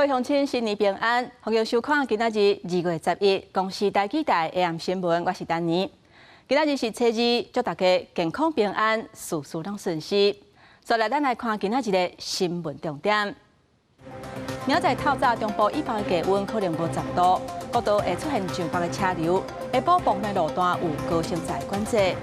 各位鄉親，新年平安，歡迎收看今仔日2月11公視台語台 AM 新聞，我是丹妮。今仔日是初二，祝大家健康平安，事事攏順遂。再來，咱來看今仔日的新聞重點。明仔載透早中部以北的氣溫可能無10度，國道會出現上北的車流，下晡部分路段有高升載管制。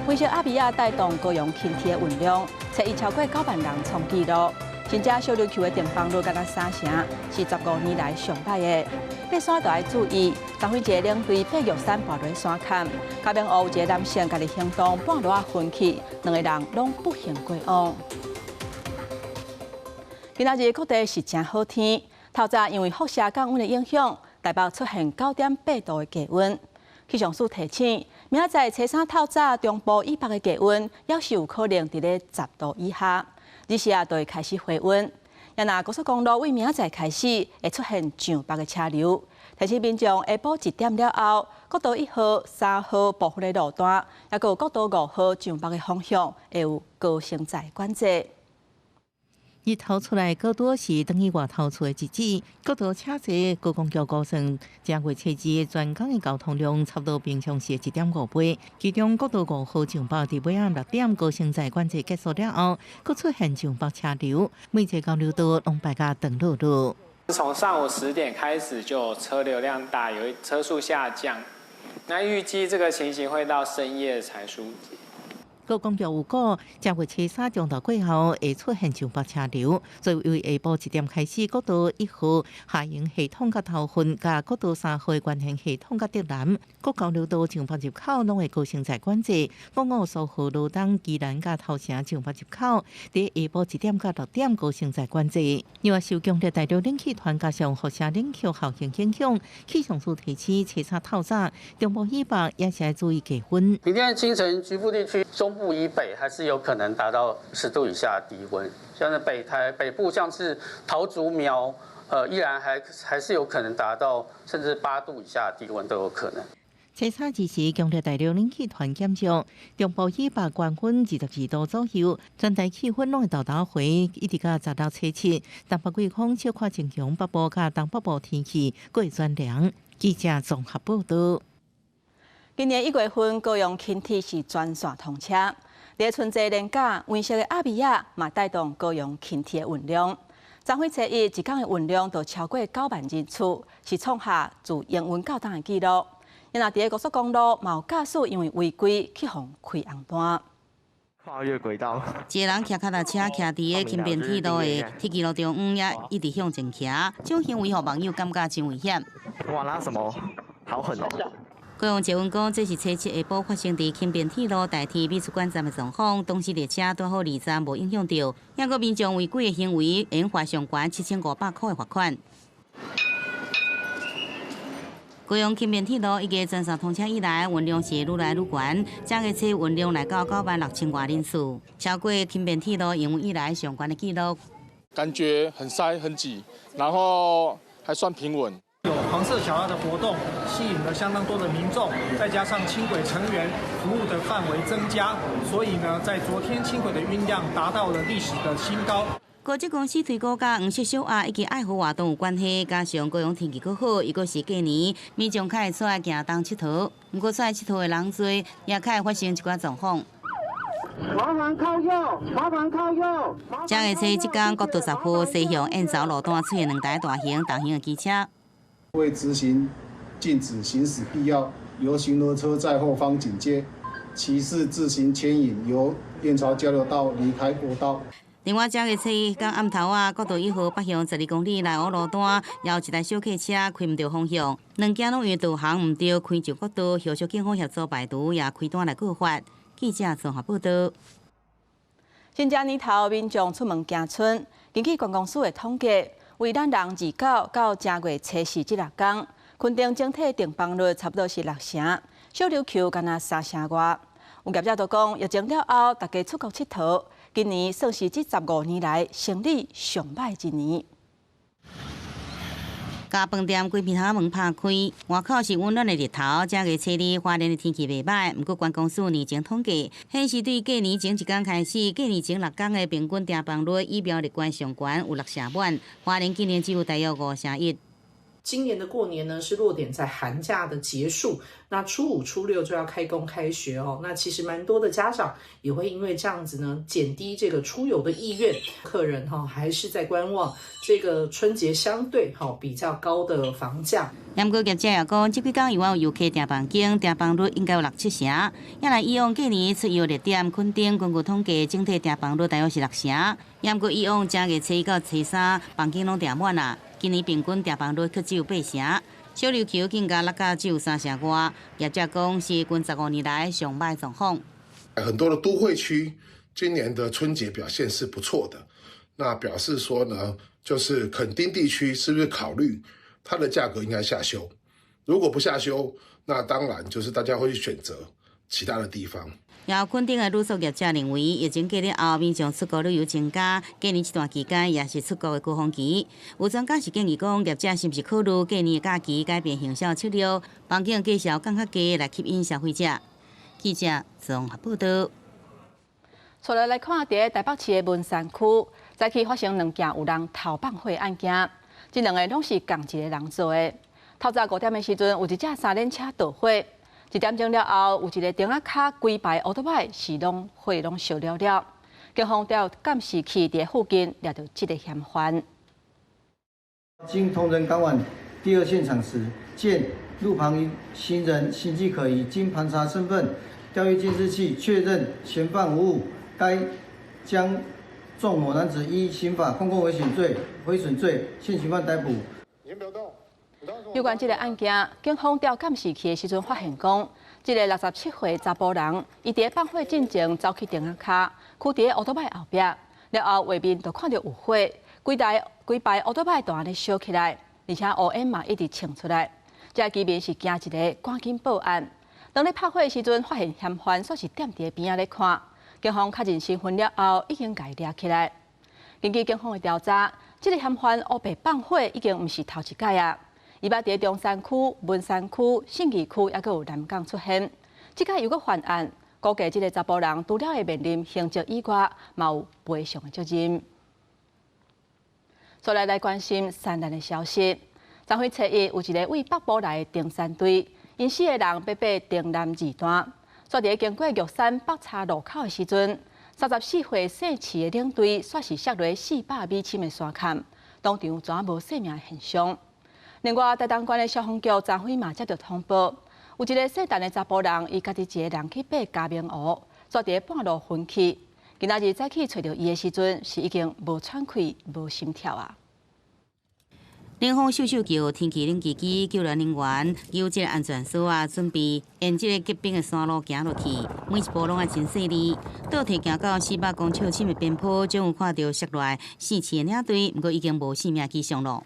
灰色鴨米仔帶動高雄輕鐵的運量，初一超過9萬人創紀錄。真正小琉球的訂房率敢若三成，是15年來上歹的。爬山就愛注意，昨昏一个領隊爬玉山跋落山崁，嘉明湖有一个男性家己行動半路仔昏去，兩个人攏不幸過往。今仔日各地是誠好天，透早因為輻射降溫的影響，台北出現9.8度的低溫。氣象署提醒，明仔載初三透早中部以北的低溫，猶是有可能佇咧10度以下。日時啊，就會開始回溫。若高速公路為明仔載開始會出現上北的車流，提醒民眾下晡1點了後，國道1號、3號部分的路段，抑閣有國道5號上北的方向，會有高升載管制。日頭出來，閣拄是轉去外頭厝的日子。國道車濟，高公橋高升，正月初二全工的交通量差不多平常時的1.5倍。其中國道5號上北佇尾暗6點高升載管制結束了後，閣出現上北車流，每一個交流道攏排甲長轆轆。從上午10點開始就車流量大，有車速下降。那預計這個情形會到深夜才疏解。高公局有講，正月初三中晝過後會出現上北車流，所以為下晡1點開始，國道1號下營系統佮頭份，佮國道3號的關係系統佮竹南，各交流道上北入口攏會高升載管制。五五蘇河羅東宜蘭佮頭城上北入口，佇下晡1點到6點高升載管制。另外，受強烈大陸冷氣團加上輻射冷卻效應影響，氣象署提醒，初三透早中部以北也是愛注意低溫。明天清晨局部地區中部以北還是有可能達到10度以下的低溫，像是北台北部，像是桃竹苗，依然還是有可能達到甚至8度以下的低溫都有可能。初三二時，強烈大陸冷氣團減弱，中部以北高溫22度左右，全台氣溫攏會沓沓回，一直到16初七。東北季風小可增強，北部佮東北部天氣閣會轉涼。記者綜合報道。今年1月份，高雄輕鐵是全線通車。佇春節連假，黃色的鴨米仔嘛帶動高雄輕鐵的運量。昨昏初一，一工的運量就超過9萬人次，是創下自營運到今的紀錄。若佇咧高速公路，嘛有駕駛因為違規去予開紅單。跨越軌道。一個人騎腳踏車徛佇個輕便鐵路的鐵支路中央，也一直向前騎，這種行為予網友感覺真危險。哇，那什麼？好狠哦！高雄捷運講，這是初七下晡發生佇輕便鐵路大天美術館站的狀況，當時列車拄好離站，無影響著。抑閣民眾違規的行為，會罰上懸7500塊的罰款。高雄輕便鐵路一月全線通車以來，運量是愈來愈懸，正月初運量來到9萬6千外人次，超過輕便鐵路營運以來上懸的紀錄。感覺很塞很擠，然後還算平穩。有黃色小鴨的活動，吸引了相當多的民眾，再加上輕軌成員服務的範圍增加，所以呢，在昨天輕軌的運量達到了歷史的新高。高捷公司推估佮黃色小鴨以及愛河活動有關係，加上高雄天氣閣好，又閣是過年，民眾較會出來行東𨑨迌。毋過出來𨑨迌的人濟，也較會發生一寡狀況。麻煩靠右，麻煩靠右。正月初一這工國道10號西向燕巢路段出現兩台大型、重型的機車。未執行禁止行駛必要，由巡邏車在後方警戒，騎士自行牽引由燕巢交流道離開國道。另外，正月初一工暗頭仔，國道1號北向12公里內湖路段，也有一台小客車開毋著方向，兩架攏因為導航毋著，開上國道，後續警方協助排除，也開單來告發。記者綜合報道。新正年頭，民眾出門行春，根據觀光署的統計，為咱人29到正月初四這六工，墾丁整體訂房率差不多是六成，小琉球干焦三成外。有業者都講，疫情了後，大家出國𨑨迌，今年算是這15年來生理上䆀一年。共飯店規片窗門拍開，外口是溫暖的日頭。正月初二花蓮的天氣袂䆀，毋過觀光署年前統計顯示，對過年前一工開始，過年前六工的平均訂房率比苗栗縣上懸有六成滿，花蓮今年只有大約5成1。今年的過年呢，是落點在寒假的結束，那初五、初六就要開工開學哦。那其實蠻多的家長也會因為這樣子呢，減低這個出遊的意願。客人哈還是在觀望這個春節相對哈比較高的房價。不過業者也講，這幾工有遊客訂房間，訂房率應該有六七成。也來以往過年出遊熱點，墾丁根據統計，整體訂房率大約是六成。不過以往正月初一到初三，房間攏訂滿啦。今年平均訂房率卻只有八成，小琉球更加落到只有三成外。業者講是近15年來上䆀狀況。很多的都會區今年的春節表現是不錯的，那表示說呢，就是墾丁地區是不是考慮它的價格應該下修？如果不下修，那當然就是大家會去選擇其他的地方。也有墾丁的旅宿業者認為，疫情過了後，民眾出國旅遊增加，過年這段期間也是出國的高峰期。有專家是建議講，業者是毋是考慮過年的假期改變行銷策略，房間價數降較低來吸引消費者。記者綜合報道。再來來看，佇台北市的文山區，早起發生兩件有人偷放火案件，這兩個攏是仝一个人做的。透早5點的時陣，有一隻三輪車著火。1點鐘了後，有一个燈仔跤規排烏托擺是攏火攏燒了了。警方調監視器佇附近掠著這个嫌犯。經同仁趕往第二現場時，見路旁行人形跡可疑，經盤查身份、調閱監視器，確認嫌犯無誤，該將仲某男子依刑法公共危險罪、毀損罪現行犯逮捕。有關這个案件，警方調監視器的時陣發現講，這个67歲查埔人，伊佇放火進前走去燈仔跤，囥佇烏托擺後壁，了後畫面就看著有火，規台規排烏托擺就按呢燒起來，而且烏煙嘛一直衝出來。這个居民是驚一个，趕緊報案。當咧拍火的時陣，發現嫌犯煞是踮佇邊仔咧看，警方確認身份了後，已經共伊掠起來。根據警方的調查，這个嫌犯烏白放火已經毋是頭一擺啊。伊捌佇中山區、文山區、信義區，抑閣有南港出現。這擺又閣犯案，估計這个查埔人除了會面臨刑責以外，嘛有賠償的責任。再來來關心山難的消息。昨昏初一，有一个位北部來的登山隊，𪜶四个人欲爬登南二段，煞佇經過玉山北岔路口的時陣，34歲姓徐的領隊，煞是摔落400米深的山崁，當場全無性命的現象。另外，台東縣的消防局昨昏嘛接著通報，有一个姓陳的查埔人，伊家己一个人去爬嘉明湖，煞佇半路昏去。今仔日早起揣著伊的時陣，是已經無喘氣、無心跳啊。冷風咻咻叫，天氣冷吱吱，救援人員有這个安全索仔，準備沿這个結冰的山路行落去，每一步攏愛真細膩。倒退行到400公尺深的邊坡，終於看著摔落來姓徐的領隊，毋過已經無性命跡象咯。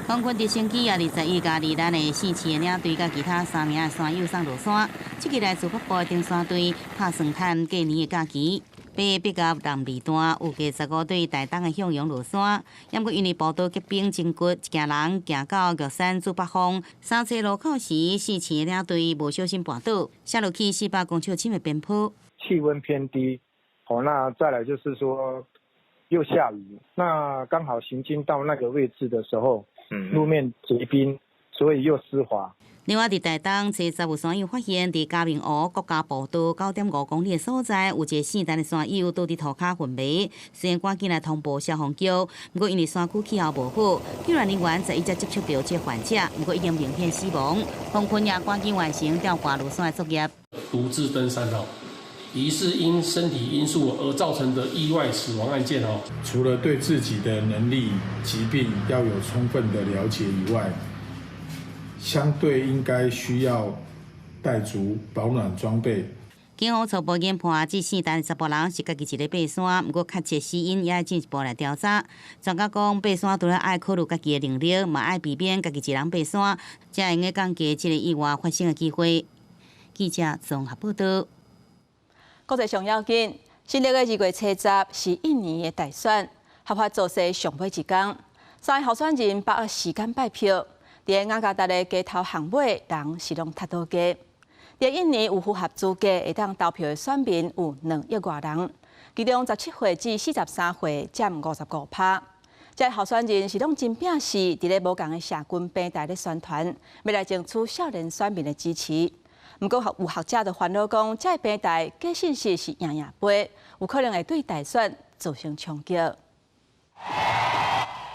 空軍直升機也21共罹難的姓徐的領隊佮其他3名的山友送落山。這个來自北部的登山隊拍算趁過年的假期，爬北甲南二段，有計15對台東的向陽落山。毋過因為步道結冰真骨，一行人行到玉山主北峰三岔路口時，姓徐的領隊無小心跋倒，摔落去400公尺深的邊坡。氣溫偏低，好，那再來就是說又下雨，那剛好行經到那個位置的時候。路面結冰，所以又濕滑。另外，佇台東，初十有山友發現，佇嘉明湖國家步道9.5公里的所在，有一个姓陳的山友倒佇塗跤昏迷。雖然趕緊來通報消防局，毋過因為山區氣候無好，救援人員11才接觸著這个患者，毋過已經明顯死亡。防空也趕緊完成吊掛落山的作業。獨自登山哦，疑似因身體因素而造成的意外死亡案件哦。除了對自己的能力、疾病要有充分的了解以外，相對應該需要帶足保暖裝備。警方初步研判，這姓陳查埔人是家己一个爬山，毋過確切死因也愛進一步來調查。專家講，爬山除了愛考慮家己的能力，嘛愛避免家己一人爬山，才會用降低這个意外發生的機會。記者綜合報道。國際上要緊，新曆的2月初十是印尼的大選。合法造勢上尾一工，三个候選人把握時間拜票。佇雅加達的街頭巷尾，人是攏塞倒街。佇印尼有符合資格會當投票的選民有2億外人，其中17歲至43歲佔55%。這个候選人是攏真拚勢，佇咧無仝的社群平台咧宣傳，欲來爭取少年選民的支持。毋過有學者就煩惱講，這个平台假信息是樣樣飛，有可能會對大選造成衝擊。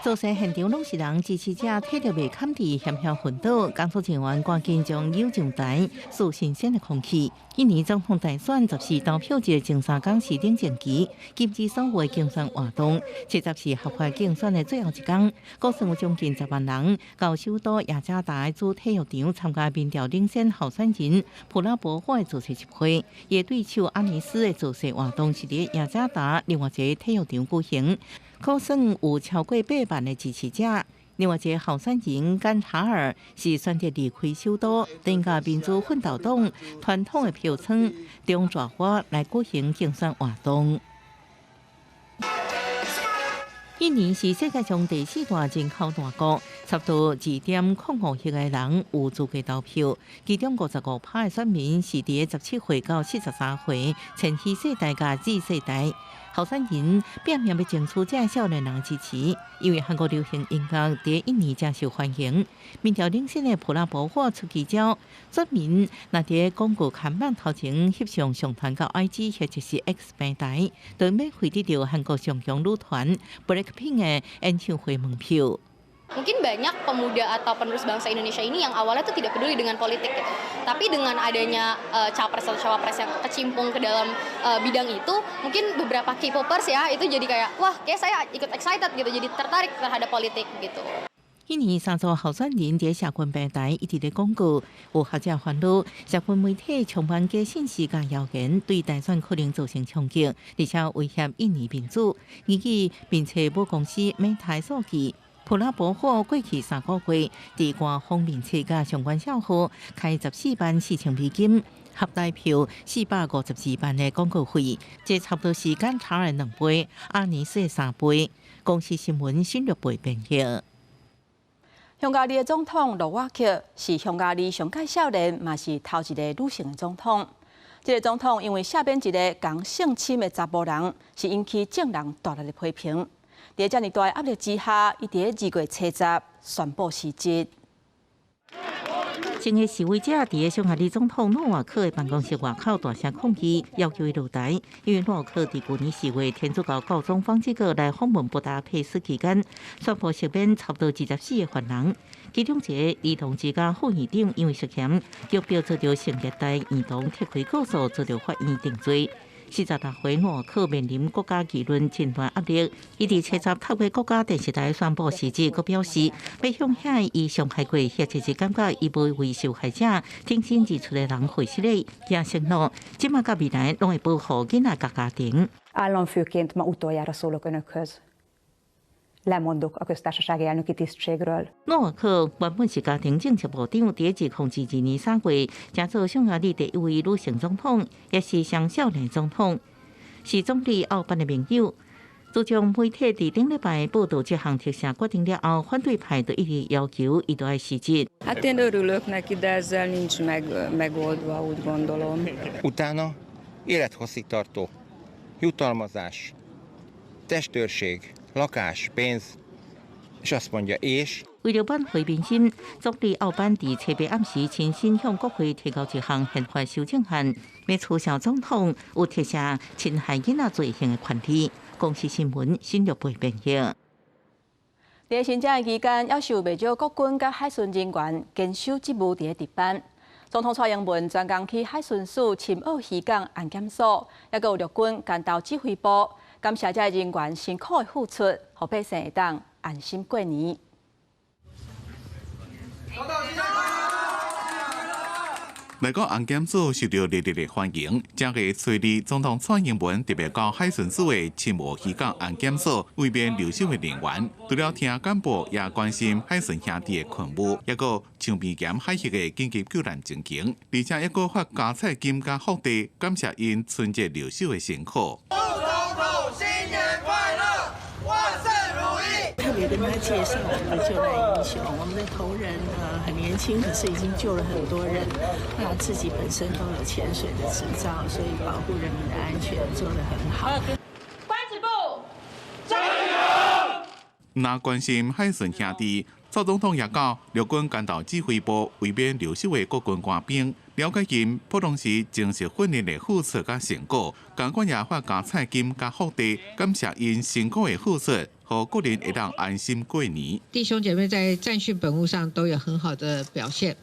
造勢現場攏是人，支持者體力袂堪佇險囂昏倒，工作人員趕緊將油上台，輸新鮮的空氣。印尼總統大選14投票日前三工是冷靜期，禁止所有的競選活動。70是合法競選的最後一工，估算有將近10萬人到首都雅加達的主體育場參加民調領先候選人普拉博沃的造勢集會。伊的對手阿尼斯的造勢活動是佇雅加達另外一个體育場舉行。估算有超過8萬的支持者。另外一个候選人甘哈爾是選擇離開首都，轉到民主奮鬥黨傳統的票倉中爪哇來舉行競選活動。印尼是世界上第四大人口大國，差不多2.05億個人有資格投票，其中55%的選民是佇17歲到43歲，千禧世代佮 Z 世代。候選人拼命欲爭取這少年人支持，因為韓國流行音樂佇印尼誠受歡迎。民調領先的普拉博沃出奇招，選民若佇廣告看板頭前翕相上傳到 IG 或者是 X 平台，就免費得著韓國上強女團 BLACKPINK 的演唱會門票。 Mungkin banyak pemuda atau penerus bangsa Indonesia ini yang awalnya tuh tidak peduli dengan politik gitu. Tapi dengan adanya capres atau cawapres yang kecimpung ke dalam bidang itu, mungkin beberapa K-popers ya itu jadi kayak wah, kayak saya ikut excited gitu, jadi tertarik terhadap politik gitu. 印尼三組候選人佇社群平台一直咧廣告，有學者煩惱，社群媒體充滿假信息佮謠言，對大選可能造成衝擊，而且威脅印尼民主。根據面冊母公司 Meta 數據，普拉博沃過去3個月，佇官方面冊佮相關帳號開144.4萬美金，合台票452萬的廣告費，這差不多是甘哈爾2倍，阿尼斯的3倍。公視新聞新六倍編譯。匈牙利的總統諾瓦克是匈牙利上蓋少年，嘛是頭一个女性的總統。這个總統因為赦免一个仝性侵的查埔人，是引起眾人大力的批評。佇遮爾大的壓力之下，伊佇2月70宣布辭職。前个示威者佇匈牙利總統諾瓦克的辦公室外口大聲抗議，要求伊落台。因為諾瓦克佇舊年4月天主教教宗方濟各來訪問布達佩斯期間，宣布赦免差不多24個犯人，其中一个兒童之家副院長因為涉嫌強迫遭著性虐待兒童，撤回告訴，遭著法院定罪。46歲諾瓦克面臨國家輿論真大壓力，伊佇70透過國家電視台宣布辭職，閣表示欲向遐伊傷害過，或者是感覺伊無為受害者挺身而出的人負責任，也承諾這馬佮未來攏會保護囡仔佮家庭。 Államfőként ma utoljára szólok önökhöz. Lemondok a köztársasági elnöki tisztségről. 諾瓦克原本是家庭政策部長，佇2022年3月，成做匈牙利第一位女性總統，也是上少年總統，是總理奧班的盟友。自從媒體佇頂禮拜報導這項特赦決定了後，反對派就一直要求伊著愛辭職。 Hát én örülök neki, de ezzel nincs meg, megoldva, úgy gondolom. Utána élethosszig tartó jutalmazás, testőrség, lakás, pénz, és azt mondja, és 為了挽回民心，總理奧班佇初八暗時親身向國會提交一項憲法修正案，欲取消總統有特赦侵害囡仔罪行的權利。公視新聞新六倍編譯。佇新春期間，猶是有袂少國軍佮海巡人員堅守職務佇咧值班。總統蔡英文專工去海巡署深澳漁港安檢所，猶閣有陸軍關島指揮部，感謝這人員辛苦的付出，予百姓會當安心過年。來到安檢所受到熱烈的歡迎。正月初二，總統蔡英文特別到海巡署的深澳漁港安檢所慰勉留守的人員，除了聽幹部也關心海巡兄弟的勤務，猶閣長邊岩海域的緊急救難情形，而且猶閣發加菜金佮福袋，感謝𪜶春節留守的辛苦。總統新年快樂，萬歲！跟他介紹我們的救難英雄，我們的頭人很年輕，可是已經救了很多人。那自己本身都有潛水的執照，所以保護人民的安全做得很好。關指部，加油！那關心海巡兄弟，蔡總統也到陸軍幹道指揮部慰勉留守的國軍官兵，了解𪜶普通時正式訓練的付出佮成果，共款也發加菜金佮福袋，感謝𪜶辛苦的付出，予國人會當安心過年。弟兄姐妹在戰訓本務上都有很好的表現，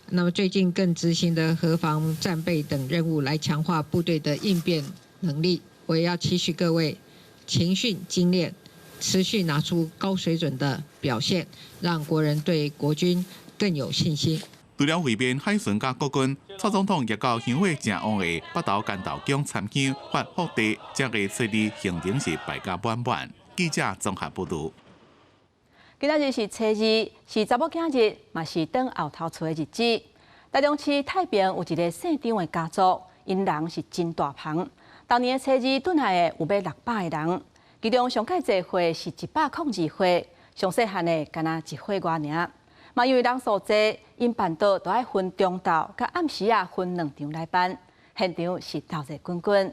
那麼最近更執行的河防戰備等任務，來強化部隊的應變能力。我也要期許各位勤訓精練，持續拿出高水準的表現，讓國人對國軍更有信心。除了慰勉海巡佮國軍，蔡總統也到香火誠旺的北投竿投宮參香發福袋，正月初二行程是排甲滿滿。記者綜合報導。今仔日是初二，是查某囝日，嘛是轉後頭厝的日子。台中市太平有一个姓張的家族，𪜶人是真大房。逐年的初二轉來的有欲600个人，其中上蓋濟歲是102歲，上細漢的干焦1歲外爾。嘛因為人數濟，𪜶辦桌都愛分中晝佮暗時仔分兩場來辦，現場是鬧熱滾滾。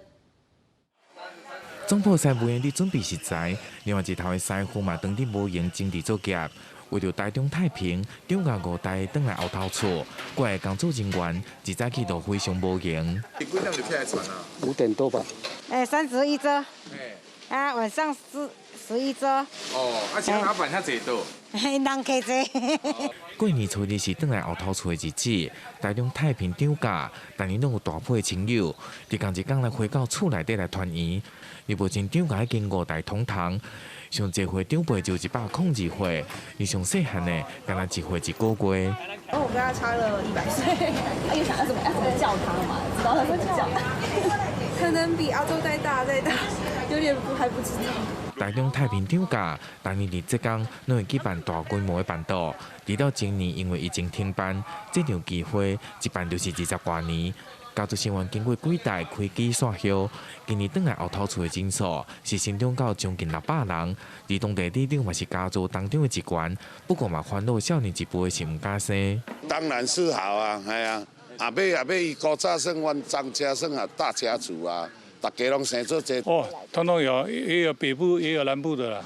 總鋪師無閒佇準備食材，另外一頭的師傅嘛，當佇無閒整理作業。為著台中太平，張家五代轉來後頭厝，過來工作人員自早起都非常無閒。幾點就起來傳啊？5點多吧。31桌。啊，晚上11桌。哦，啊，請老闆遐濟桌。人客濟。過年初二是轉來後頭厝的日子，台中太平張家，逐年攏有大批親友，佇仝一工來回到厝內底來團圓。而目前張家已經五代同堂，上濟歲長輩就102歲，而上細漢的干焦1歲1個月。我跟他差了100歲，又想要怎麼叫他嘛？知道他怎麼叫？可能比阿祖再大再大，有點不還不知道。台中太平張家，逐年佇這工攏會舉辦大規模的辦桌，直到今年因為疫情停辦，這場聚會一辦就是20外年。家族成員經過幾代開枝散葉，今年轉來後頭厝的人數是成長到將近600人。而當地里長嘛是家族當中的一員，不過嘛煩惱少年一輩是毋敢生。當然是好啊，係啊，啊欲啊欲伊古早算阮張家算啊大家族啊，大家攏生做這。哦，統統有，也有北部，也有南部的啦，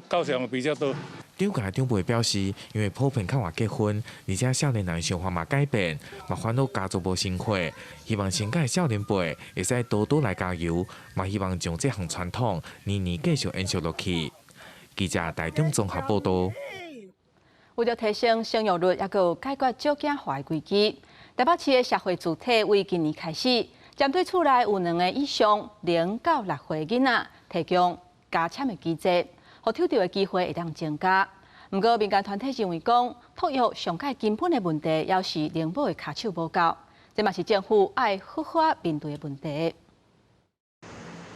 高雄比較多。張家長輩表示，因為普遍較晚結婚，而且少年人想法嘛改變，嘛煩惱家族無生活，希望新界少年輩會使多多來加油，嘛希望將這項傳統年年繼續延續落去。記者台中綜合報導。為著提升生育率，抑閣有解決少子化的危機，台北市的社會團體為今年開始，針對厝內有兩个以上0到6歲囡仔，提供加簽的機制，予抽著的機會會當增加。毋過民間團體認為講，托育上蓋根本的問題，猶是奶母的跤手無夠，這嘛是政府愛好好面對的問題。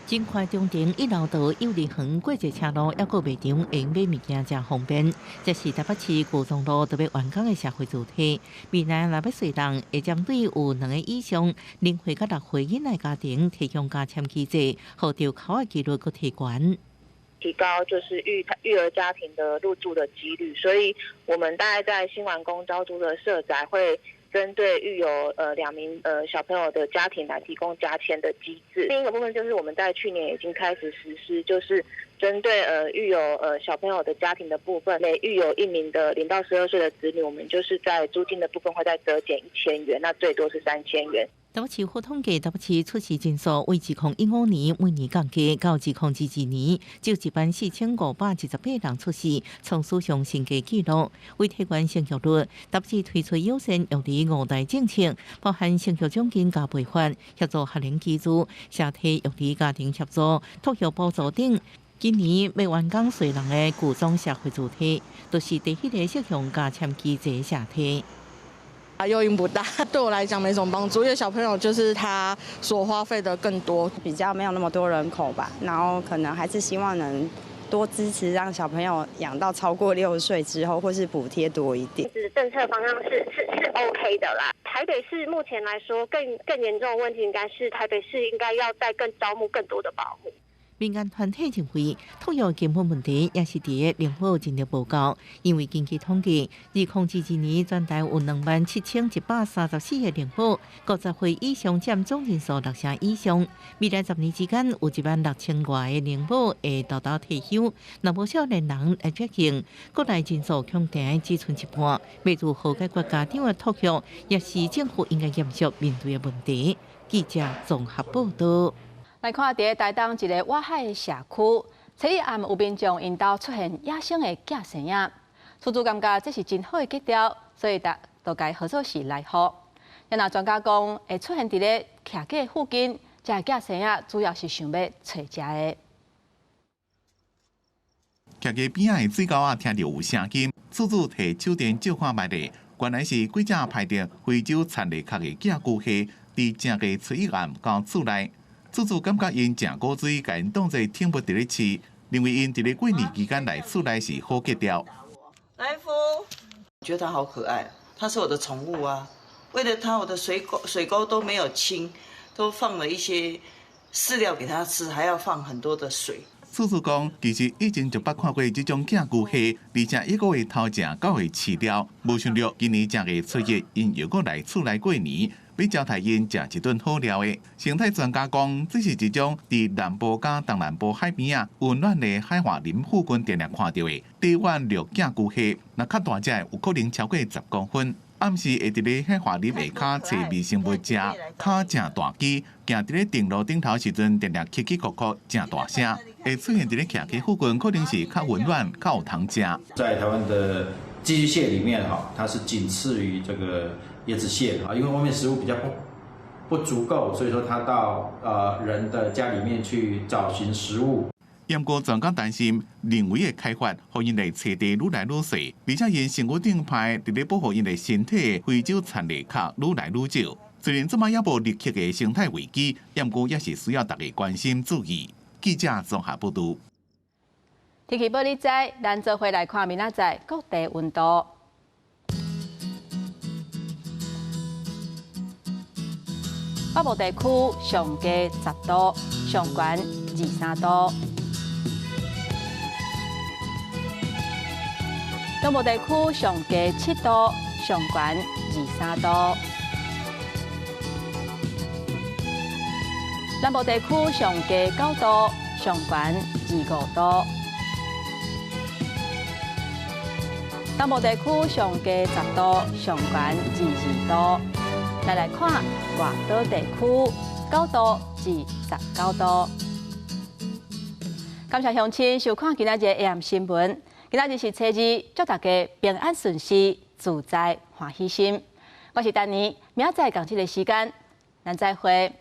仁懷中庭一樓到幼兒園過一車路，抑閣賣場會用買物件誠方便。這是台北市高中路特別完工的社會住宅。未來若欲細人會針對有兩个以上0歲到6歲囡仔家庭提供加簽機制，予著鉤的幾率閣提懸。提高就是育兒家庭的入住的幾率，所以我們大概在新完工招租的社宅會針對育有2名小朋友的家庭來提供加簽的機制。另一個部分就是我們在去年已經開始實施，就是針對育有小朋友的家庭的部分，每育有1名的0到12歲的子女，我們就是在租金的部分會再折減1000元，那最多是3000元。台北市府統計，台北市出世人數為2015年每年降低到2022年，只有14518人出世，創史上新低紀錄。為提懸生育率，台北市推出友善育兒五大政策，包含生育獎金佮賠發、協助學齡機制、社體育兒家庭協助、托育補助等。今年欲完工細人的舊莊社會住宅，都是第一个適用加簽機制的社體。誘因不大，對我來講沒什麼幫助，因為小朋友就是他所花費的更多，比較沒有那麼多人口吧，然後可能還是希望能多支持，讓小朋友養到超過6歲之後，或是補貼多一點。是政策方向是 OK 的啦。台北市目前來說更嚴重的問題，應該是台北市應該要再更招募更多的保姆。民間團體認為，托育根本問題也是佇個寧母人力無夠，因為根據統計，2022年全台有27,134個寧母，50歲以上佔總人數6成以上。未來10年之間，有1萬6千外个寧母會沓沓退休，若無少年人來接應，國內人數恐驚只賰一半。欲如何解決家長的托育，也是政府應該嚴肅面對的問題。記者綜合報道。來看佇台東一个外海的社區，初一暗有民眾𪜶兜出現野生的寄生仔，厝主感覺這是真好的格調，所以就共號做是來福。若專家講，會出現佇咧徛家附近，這个寄生仔主要是想欲揣食的。徛家邊仔的水溝仔聽著有聲音，厝主提手電照看覓咧，原來是幾隻排著非洲田蝓殼的寄居蟹，佇正月初一暗到厝內。厝主感覺𪜶誠古錐，共𪜶當做寵物佇咧飼，認為𪜶佇咧過年期間來厝內是好格調。來福，覺得它好可愛，它是我的寵物啊。為了它，我的水溝水溝都沒有清，都放了一些飼料給它吃，還要放很多的水。厝主講，其實以前就捌看過這種寄居蟹，而且一個月頭食九月飼料，無想著今年正月初一，𪜶又閣來厝內過年。欲招待𪜶食一頓好料的。生態專家講，這是一種佇南部佮東南部海邊仔溫暖的海岸林附近定定看著的短腕綠寄居蟹。若較大隻的有可能超過10公分。暗時會佇咧海岸林下跤揣微生物食，跤誠大支，行佇咧電路頂頭時陣，定定起起伏伏，誠大聲。會出現佇咧徛家附近，可能是較溫暖、較有通食。在台灣的寄居蟹裡面，哈，它是僅次於這個椰子蟹啊，因為外面食物比較不足夠，所以說它到人的家裡面去找尋食物。毋過專家擔心人為的開發，予𪜶的棲地愈來愈細，而且𪜶身軀頂排佇咧保護𪜶的身體的非洲田蝓殼愈來愈少。雖然這擺猶無立刻的生態危機，毋過也是需要大家關心注意。記者綜合報導。天氣報你知，咱做伙來看明仔載各地溫度。北部地區上低10度，上懸23度；中部地區上低7度，上懸23度；南部地區上低9度，上懸25度；東部地區上低10度，上懸22度。來來看外島地區9度至19度。感謝鄉親收看今仔日 AM 新聞。今仔日是初二，祝大家平安順遂、自在歡喜心。我是丹妮，明仔載仝這个時間，咱再會。